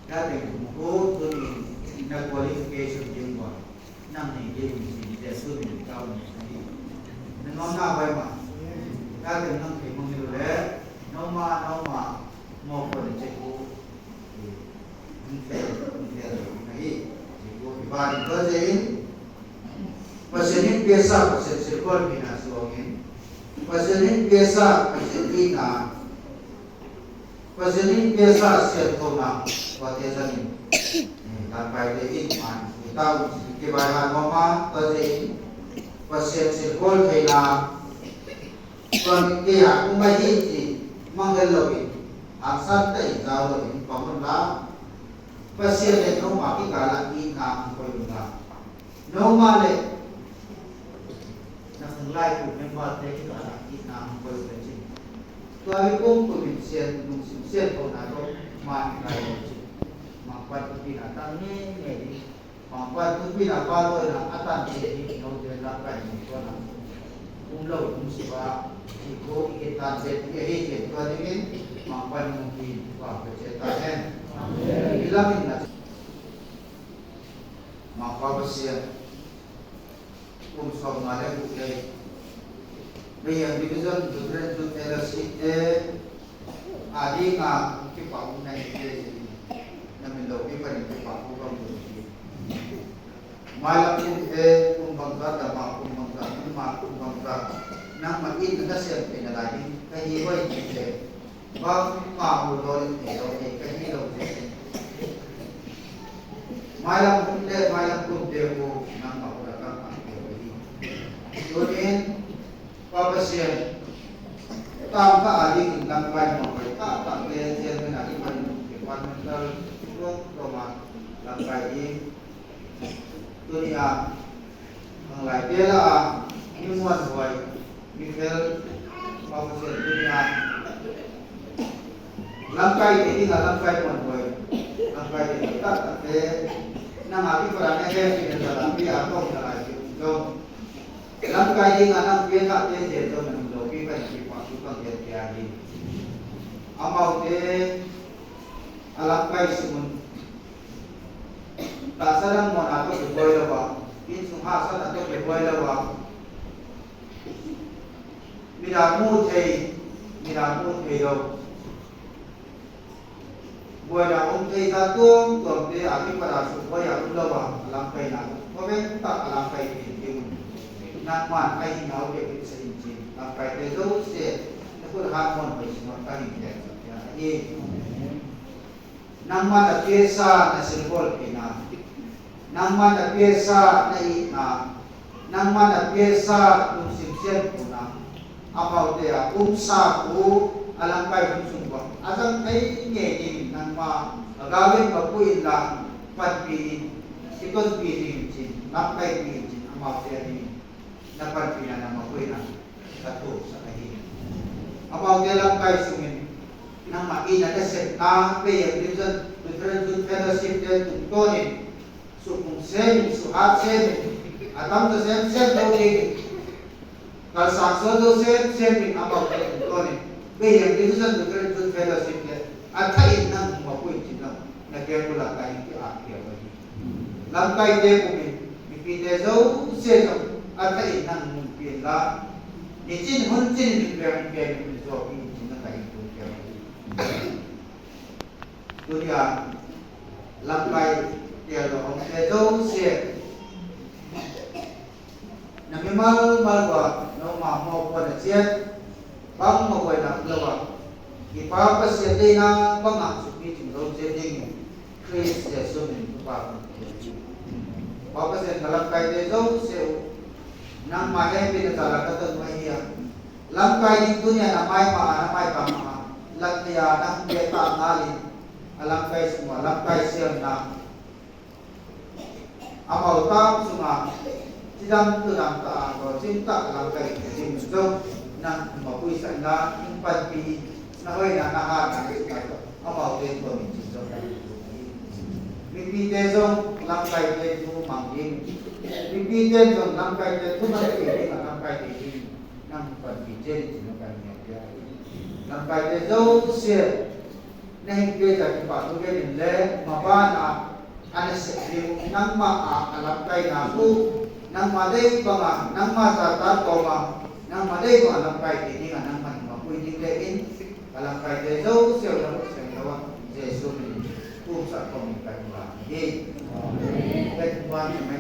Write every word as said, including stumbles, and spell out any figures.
Tate mu ko tuni na qualification ding ba nang nei ding si te su ni ka un ni. Na nuam na bai ma. Tate nang thei mong ni le. Noma noma mo ko ni che ko. Nang thei nang thei na hi. Ko i ba ni ko je in. Pasian in piasa Pasian sirkol pina suangin. Pasian in piasa Pasian ina. Pasian in piasa sianthona kuate zanin. Lamkaite in man kita un kibai han mama tua je in. Pasian sirkol theina tua kei a um ahi ci mangel lo in. Hangsan ta in zau lo in pamun la. Pasian le noma kikala in na koi un la. Noma le na khanglai pu member te kikala itna hong koi uh le cin. Tua hi kum kum in sian lungsim sian khona tawh man kai lo cin. Mangpan tupina tang ngei ngei ding. Mangpan tupina pa tawh na a tan cin hi no te lamkai ni tua na. Um lo um siva i ko i ke tan cin i ahi cin tua dingin mangpan mungkin tua pe cin ta hen. I lamin na Mangpa Pasian, kum sawm nga le guk lei, Bahiang Division Lutheran Youth Fellowship te a dinga kipak um na hi te, na min lo pi panin kipak um bang tu hi. Mailam kum te kum bang za, dama kum bang za, nima kum bang za, nangmah in na siam pe na lai ding ka hi hoi ki te. Bangmah uh dawn in thei lo, thei ka hi lo, thei. Mailam hun le mailam kum te uh nangmah uh lakah ka hi lo hi. Tunin Pa Pasian, tangka a dingin lamkai mawhmawh taktak te chairman a ding panin departmental tuamtuam a lamkai ding Tuni a, ang lai pia la a, mi muanhuai, mi fel, Pa Pasian tuni a, lamkai te ding a, lamkai muanhuai, lamkai te ding taktak te, nang a kipat a na he pi na la pi a tawh na lai pi zong. Lamkai ding a nang pia kha te zia zong nang lo pi kan pi pa pi kan pia pia ding. Amaute a lamkai sungun Tahsa dang muanna tawh kibuai lo a, innsung hahsatna tawh kibuai lo a, midang mu thei, midang mu thei lo, buaina om thei zah tuamtuamte a kipat a sukbuai a um lo a, a lamkaina tawh khuaven tak a lamkai thei ding un. Nangman a hihna uh pia kisa in cin, lamkaite zosia na khut hat muanhuai sungah ka hin piak sak pia ahi. Nangman a piasa na silbawl theihna, nangman a piasa na itna, nangman a piasa lungsim sianphuna, amaute a umsa uh a lamkai hun sung bang a zang thei ngei dingin nangma a gau in va pui inla, panpi in, kitonpi dingin cin, lamkaipi in cin, amaute a dingin na panpihna na mapuina ka thuaksak ahi. Amaute lamkai sungin nangmah in a nasepna Bahiang Division Lutheran Youth Fellowship te tungtawnin suhphung semin, suhat semin, a tamzaw semsem lo dingin, kalsang suah zo semsemin amaute tungtawnin Bahiang Division Lutheran Youth Fellowship te a thahin nang hong mapui cin lo na keng bulah ka hing ki-ap hiam ahi. Lamkaite kumin mipite zosia zong a thahin nang mun pianla, nicin huncin min piang piang min zuak in cin na ka in tun piang. Tunia lamkai tial lo omte zosia na mimal mal ua noma mawpuan a ciat bang mabuaina lo a, i Pa Pasian deina bangah sukpi cing lo ciat dingin Khrist Jesu min Topa kong thei. Pa Pasian ka lamkaite zosia uh nangmah hehpihna zala ka ton uh ahi a, lamkai ding tunia na maimah a na maipah mah a latlia na hong biaktak ngalin a lamkai sungah lamkai siamna Amau tang sungah cidam tudam ta a, tua cin ta a lamkai ding zong nang mapui sa inla, hing panpi na hoihna na hatna na sungah tawh amau ten tua min cin zong na hi. Mipite zong lamkai te thu mang ding, mipite zong lamkai te thu mang ding, lamkai te ding nang panpi cin cin lamkai te zosia Na hing pia ciang kipahthu gen in le, maban a a nasep ding, nangmah a a lamkaina uh, nangmah deih banga, nangmah zahtak kawma, nangmah deih banga lamkai kei dinga nangmah in mapui ding le in, a lamkaite zosiau na uh siang lo a, Jesu min in thumsak kawmin ka hing la hi. Amen.